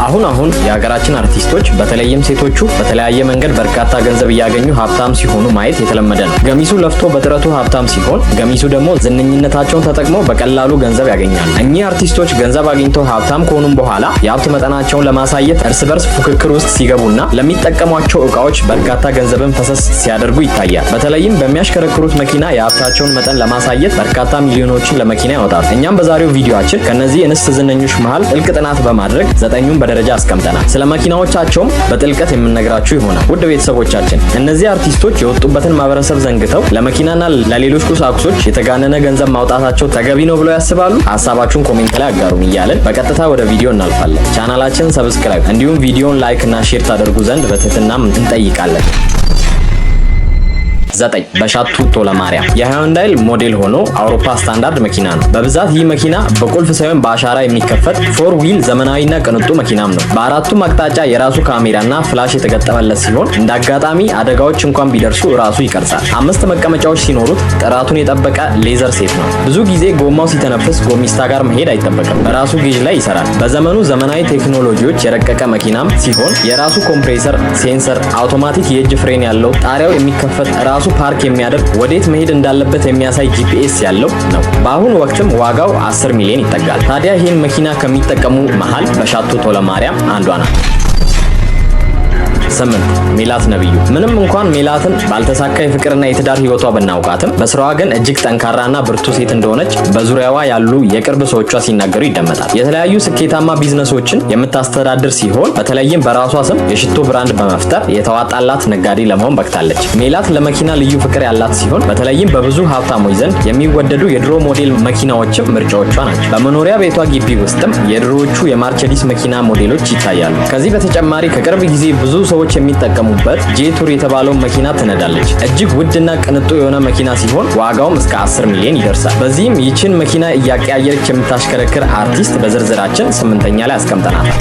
አሁን አሁን የሀገራችን አርቲስቶች በተለይም ሴቶቹ በተለያየ መንገድ በርካታ ገንዘብ እያገኙ ሀብታም ሲሆኑ ማየት የተለመደ ነው። ገሚሱ ለፍቶ በጥረቱ ሀብታም ሲሆን፣ ገሚሱ ደግሞ ዝነኝነታቸውን ተጠቅመው በቀላሉ ገንዘብ ያገኛሉ። እኚህ አርቲስቶች ገንዘብ አግኝተው ሀብታም ከሆኑም በኋላ የሀብት መጠናቸውን ለማሳየት እርስ በርስ ፉክክር ውስጥ ሲገቡና ለሚጠቀሟቸው እቃዎች በርካታ ገንዘብን ፈሰስ ሲያደርጉ ይታያል። በተለይም በሚያሽከረክሩት መኪና የሀብታቸውን መጠን ለማሳየት በርካታ ሚሊዮኖችን ለመኪና ያወጣሉ። እኛም በዛሬው ቪዲዮአችን ከነዚህ እንስት ዝነኞች መሃል ጥልቅ ጥናት በማድረግ ዘጠኙን በደረጃ አስቀምጠናል። ስለ መኪናዎቻቸውም በጥልቀት የምንነግራችሁ ይሆናል። ውድ ቤተሰቦቻችን፣ እነዚህ አርቲስቶች የወጡበትን ማህበረሰብ ዘንግተው ለመኪናና ለሌሎች ቁሳቁሶች የተጋነነ ገንዘብ ማውጣታቸው ተገቢ ነው ብለው ያስባሉ? ሀሳባችሁን comment ላይ አጋሩን እያልን በቀጥታ ወደ ቪዲዮ እናልፋለን። ቻናላችንን subscribe እንዲሁም ቪዲዮን like እና share ታደርጉ ዘንድ በትህትናም እንጠይቃለን። 9፣ በሻቱ ቶለማርያም። የሃዩንዳይ ሞዴል ሆኖ አውሮፓ ስታንዳርድ መኪና ነው። በብዛት ይህ መኪና በቁልፍ ሳይሆን በአሻራ የሚከፈት four wheel ዘመናዊና ቅንጡ መኪናም ነው። በአራቱም አቅጣጫ የራሱ ካሜራና flash የተገጠመለት ሲሆን እንደ አጋጣሚ አደጋዎች እንኳን ቢደርሱ ራሱ ይቀርጻል። አምስት መቀመጫዎች ሲኖሩት ጥራቱን የጠበቀ leather seat ነው። ብዙ ጊዜ ጎማው ሲተነፍስ ጎሚስታ ጋር መሄድ አይጠበቅም። በራሱ gauge ላይ ይሰራል። በዘመኑ ዘመናዊ ቴክኖሎጂዎች የረቀቀ መኪናም ሲሆን የራሱ compressor፣ sensor፣ አውቶማቲክ የእጅ ፍሬን ያለው፣ ጣሪያው የሚከፈት፣ ራሱ ፓርክ የሚያደርግ፣ ወዴት መሄድ እንዳለበት የሚያሳይ GPS ያለው ነው። በአሁኑ ወቅትም ዋጋው 10 ሚሊዮን ይጠጋል። ታዲያ ይህን መኪና ከሚጠቀሙ መሃል በሻቱ ቶለማርያም አንዷ ናት። 8፣ ሜላት ነብዩ። ምንም እንኳን ሜላትን ባልተሳካ የፍቅርና የትዳር ህይወቷ ብናውቃትም በስራዋ ግን እጅግ ጠንካራና ብርቱ ሴት እንደሆነች በዙሪያዋ ያሉ የቅርብ ሰዎቿ ሲናገሩ ይደመጣል። የተለያዩ ስኬታማ ቢዝነሶችን የምታስተዳድር ሲሆን በተለይም በራሷ ስም የሽቶ brand በመፍጠር የተዋጣላት ነጋዴ ለመሆን በቅታለች። ሜላት ለመኪና ልዩ ፍቅር ያላት ሲሆን በተለይም በብዙ ሀብታሞች ዘንድ የሚወደዱ የድሮ ሞዴል መኪናዎችም ምርጫዎቿ ናቸው። በመኖሪያ ቤቷ ግቢ ውስጥም የድሮዎቹ የማርቸዲስ መኪና ሞዴሎች ይታያሉ። ከዚህ በተጨማሪ ከቅርብ ጊዜ ብዙ ሰዎች የሚጠቀሙበት ጄቱር የተባለውን መኪና ትነዳለች። እጅግ ውድና ቅንጡ የሆነ መኪና ሲሆን ዋጋውም እስከ 10 ሚሊዮን ይደርሳል። በዚህም ይችን መኪና እያቀያየረች የምታሽከረክር አርቲስት በዝርዝራችን ስምንተኛ ላይ አስቀምጠናታል።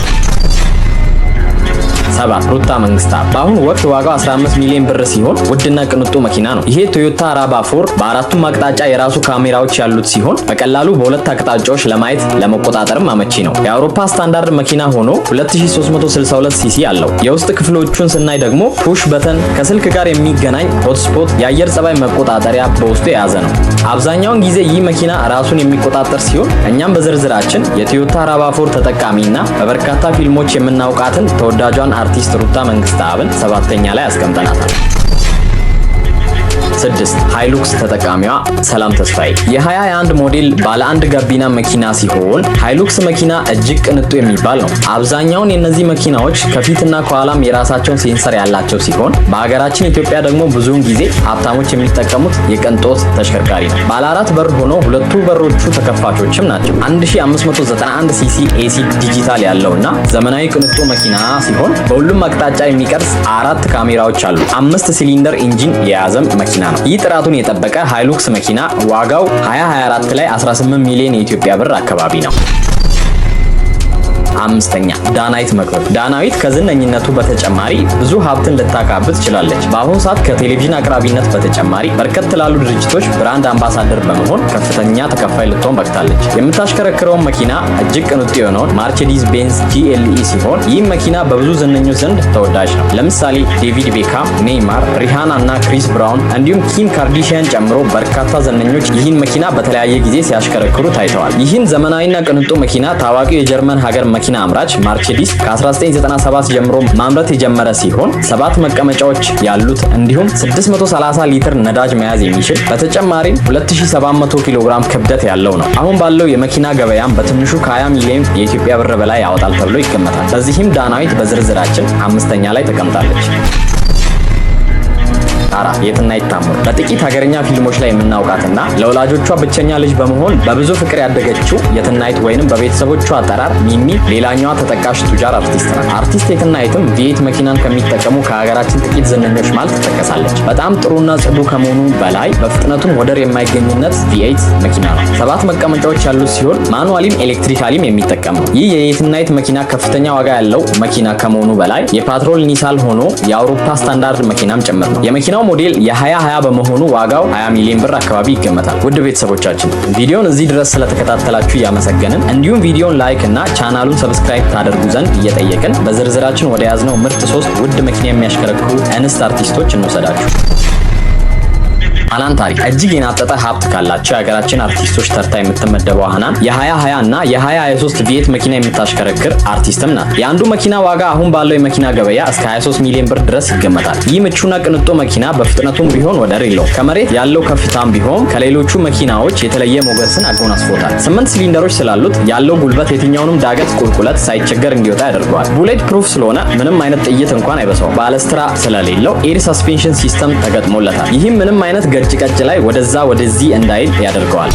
7፣ ሩታ መንግስታት። በአሁኑ ወቅት ዋጋው 15 ሚሊዮን ብር ሲሆን ውድና ቅንጡ መኪና ነው። ይሄ ቶዮታ RAV4 በአራቱም አቅጣጫ የራሱ ካሜራዎች ያሉት ሲሆን በቀላሉ በሁለት አቅጣጫዎች ለማየት ለመቆጣጠርም አመቺ ነው። የአውሮፓ ስታንዳርድ መኪና ሆኖ 2362 ሲሲ አለው። የውስጥ ክፍሎቹን ስናይ ደግሞ push button፣ ከስልክ ጋር የሚገናኝ hotspot፣ የአየር ጸባይ መቆጣጠሪያ በውስጡ የያዘ ነው። አብዛኛውን ጊዜ ይህ መኪና ራሱን የሚቆጣጠር ሲሆን እኛም በዝርዝራችን የቶዮታ RAV4 ተጠቃሚና በበርካታ ፊልሞች የምናውቃትን ተወዳጇን አርቲስት ሩታ መንግስተአብን ሰባተኛ ላይ አስቀምጠናታል። 6፣ ሃይሉክስ ተጠቃሚዋ ሰላም ተስፋዬ። የ2021 ሞዴል ባለ አንድ ጋቢና መኪና ሲሆን ሃይሉክስ መኪና እጅግ ቅንጡ የሚባል ነው። አብዛኛውን የእነዚህ መኪናዎች ከፊትና ከኋላም የራሳቸውን sensor ያላቸው ሲሆን በሀገራችን ኢትዮጵያ ደግሞ ብዙውን ጊዜ ሀብታሞች የሚጠቀሙት የቅንጦት ተሽከርካሪ ነው። ባለ አራት በር ሆኖ ሁለቱ በሮቹ ተከፋቾችም ናቸው። 1591 ሲሲ AC digital ያለው እና ዘመናዊ ቅንጡ መኪና ሲሆን በሁሉም አቅጣጫ የሚቀርጽ አራት ካሜራዎች አሉ። አምስት cylinder engine የያዘም መኪና ነው። ይህ ጥራቱን የጠበቀ ሃይሉክስ መኪና ዋጋው 2024 ላይ 18 ሚሊዮን የኢትዮጵያ ብር አካባቢ ነው። አምስተኛ፣ ዳናይት መክብብ። ዳናይት ከዝነኝነቱ በተጨማሪ ብዙ ሀብትን ልታካብት ችላለች። በአሁኑ ሰዓት ከቴሌቪዥን አቅራቢነት በተጨማሪ በርከት ላሉ ድርጅቶች brand ambassador በመሆን ከፍተኛ ተከፋይ ልትሆን በቅታለች። የምታሽከረክረውን መኪና እጅግ ቅንጡ የሆነውን ማርቼዲስ ቤንዝ GLE ሲሆን ይህም መኪና በብዙ ዝነኞች ዘንድ ተወዳጅ ነው። ለምሳሌ ዴቪድ ቤካም፣ ኔይማር፣ ሪሃና እና ክሪስ ብራውን እንዲሁም ኪም ካርዲሽያን ጨምሮ በርካታ ዝነኞች ይህን መኪና በተለያየ ጊዜ ሲያሽከረክሩ ታይተዋል። ይህን ዘመናዊና ቅንጡ መኪና ታዋቂው የጀርመን ሀገር መኪና አምራች ማርቼዲስ ከ1997 ጀምሮ ማምረት የጀመረ ሲሆን ሰባት መቀመጫዎች ያሉት እንዲሁም 630 ሊትር ነዳጅ መያዝ የሚችል፣ በተጨማሪም 2700 ኪሎ ግራም ክብደት ያለው ነው። አሁን ባለው የመኪና ገበያም በትንሹ ከ20 ሚሊዮን የኢትዮጵያ ብር በላይ ያወጣል ተብሎ ይገመታል። በዚህም ዳናዊት በዝርዝራችን አምስተኛ ላይ ተቀምጣለች። 4፣ የትናየት ታምሩ። በጥቂት ሀገረኛ ፊልሞች ላይ የምናውቃትና ለወላጆቿ ብቸኛ ልጅ በመሆን በብዙ ፍቅር ያደገችው የትናየት ወይንም በቤተሰቦቿ አጠራር ሚሚ ሌላኛዋ ተጠቃሽ ቱጃር አርቲስት ናት። አርቲስት የትናየትም V8 መኪናን ከሚጠቀሙ ከሀገራችን ጥቂት ዝነኞች መሃል ትጠቀሳለች። በጣም ጥሩና ጽዱ ከመሆኑ በላይ በፍጥነቱም ወደር የማይገኝለት V8 መኪና ነው። ሰባት መቀመጫዎች ያሉት ሲሆን manually ም electrically ም የሚጠቀም ነው። ይህ የየትናየት መኪና ከፍተኛ ዋጋ ያለው መኪና ከመሆኑ በላይ የ petrol ዲዝል ሆኖ የአውሮፓ ስታንዳርድ መኪናም ጭምር ነው። የመኪናው ሞዴል የ2020 በመሆኑ ዋጋው 20 ሚሊዮን ብር አካባቢ ይገመታል። ውድ ቤተሰቦቻችን፣ ቪዲዮን እዚህ ድረስ ስለተከታተላችሁ እያመሰገንን፣ እንዲሁም ቪዲዮን like እና ቻናሉን subscribe ታደርጉ ዘንድ እየጠየቅን በዝርዝራችን ወደ ያዝነው ምርጥ ሶስት ውድ መኪና የሚያሽከረክሩ እንስት አርቲስቶች እንውሰዳችሁ። ሃናን ታሪክ። እጅግ የናጠጠ ሀብት ካላቸው የሀገራችን አርቲስቶች ተርታ የምትመደበው ሃናን የ2020 እና የ2023 V8 መኪና የምታሽከረክር አርቲስትም ናት። የአንዱ መኪና ዋጋ አሁን ባለው የመኪና ገበያ እስከ 23 ሚሊዮን ብር ድረስ ይገመታል። ይህ ምቹና ቅንጡ መኪና በፍጥነቱም ቢሆን ወደር የለውም። ከመሬት ያለው ከፍታም ቢሆን ከሌሎቹ መኪናዎች የተለየ ሞገስን አጎናጽፎታል። ስምንት ሲሊንደሮች ስላሉት ያለው ጉልበት የትኛውንም ዳገት ቁልቁለት ሳይቸገር እንዲወጣ ያደርገዋል። Bullet proof ስለሆነ ምንም አይነት ጥይት እንኳን አይበሳውም። ባለስትራ ስለሌለው air suspension system ተገጥሞለታል። ይህም ምንም አይነት ገጭ ቀጭ ላይ ወደዛ ወደዚህ እንዳይል ያደርገዋል።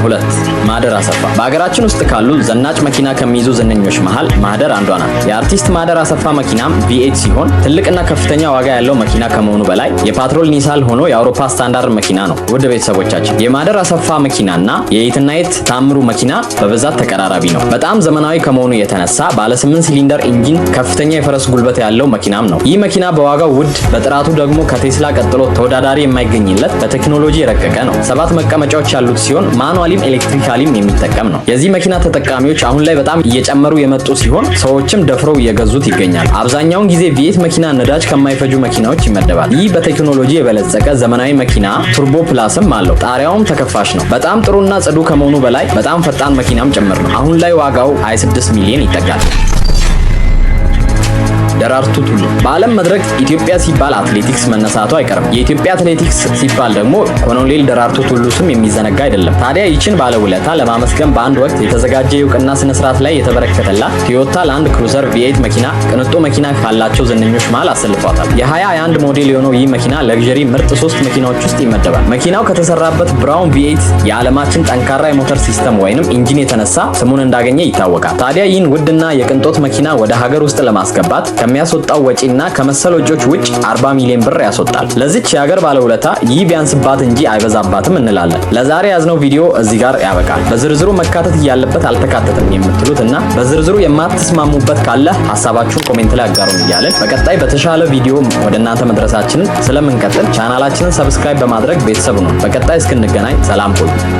ሁለት፣ ማህደር አሰፋ። በሀገራችን ውስጥ ካሉ ዘናጭ መኪና ከሚይዙ ዝነኞች መሃል ማህደር አንዷ ናት። የአርቲስት ማህደር አሰፋ መኪናም V8 ሲሆን ትልቅና ከፍተኛ ዋጋ ያለው መኪና ከመሆኑ በላይ የ petrol ኒሳን ሆኖ የአውሮፓ ስታንዳርድ መኪና ነው። ውድ ቤተሰቦቻችን፣ የማህደር አሰፋ መኪናና የየትናየት ታምሩ መኪና በብዛት ተቀራራቢ ነው። በጣም ዘመናዊ ከመሆኑ የተነሳ ባለ 8 cylinder engine፣ ከፍተኛ የፈረስ ጉልበት ያለው መኪናም ነው። ይህ መኪና በዋጋው ውድ፣ በጥራቱ ደግሞ ከቴስላ ቀጥሎ ተወዳዳሪ የማይገኝለት በቴክኖሎጂ የረቀቀ ነው። ሰባት መቀመጫዎች ያሉት ሲሆን manually ም electrically ም የሚጠቀም ነው። የዚህ መኪና ተጠቃሚዎች አሁን ላይ በጣም እየጨመሩ የመጡ ሲሆን ሰዎችም ደፍረው እየገዙት ይገኛል። አብዛኛውን ጊዜ V8 መኪና ነዳጅ ከማይፈጁ መኪናዎች ይመደባል። ይህ በቴክኖሎጂ የበለጸገ ዘመናዊ መኪና turbo plus ም አለው። ጣሪያውም ተከፋሽ ነው። በጣም ጥሩና ጽዱ ከመሆኑ በላይ በጣም ፈጣን መኪናም ጭምር ነው። አሁን ላይ ዋጋው 26 ሚሊዮን ይጠጋል። ደራርቱ ቱሉ። በዓለም መድረክ ኢትዮጵያ ሲባል አትሌቲክስ መነሳቱ አይቀርም። የኢትዮጵያ አትሌቲክስ ሲባል ደግሞ ኮሎኔል ደራርቱ ቱሉ ስም የሚዘነጋ አይደለም። ታዲያ ይችን ባለውለታ ለማመስገን በአንድ ወቅት የተዘጋጀ የእውቅና ስነ ስርዓት ላይ የተበረከተላት ቶዮታ ላንድ ክሩዘር V8 መኪና ቅንጡ መኪና ካላቸው ዝነኞች መሃል አሰልፏታል። የ2021 ሞዴል የሆነው ይህ መኪና luxury ምርጥ ሶስት መኪናዎች ውስጥ ይመደባል። መኪናው ከተሰራበት Brawn V8 የዓለማችን ጠንካራ የሞተር system ወይንም engine የተነሳ ስሙን እንዳገኘ ይታወቃል። ታዲያ ይህን ውድና የቅንጦት መኪና ወደ ሀገር ውስጥ ለማስገባት ከሚያስወጣው ወጪና ከመሰል ወጪዎች ውጭ 40 ሚሊዮን ብር ያስወጣል። ለዚች የሀገር ባለውለታ ይህ ቢያንስባት እንጂ አይበዛባትም እንላለን። ለዛሬ ያዝነው ቪዲዮ እዚህ ጋር ያበቃል። በዝርዝሩ መካተት እያለበት አልተካተተም የምትሉት እና በዝርዝሩ የማትስማሙበት ካለ ሀሳባችሁን comment ላይ አጋሩን እያለን፣ በቀጣይ በተሻለ ቪዲዮ ወደ እናንተ መድረሳችንን ስለምንቀጥል ቻናላችንን subscribe በማድረግ ቤተሰብ ሁኑን። በቀጣይ እስክንገናኝ ሰላም ቆዩ።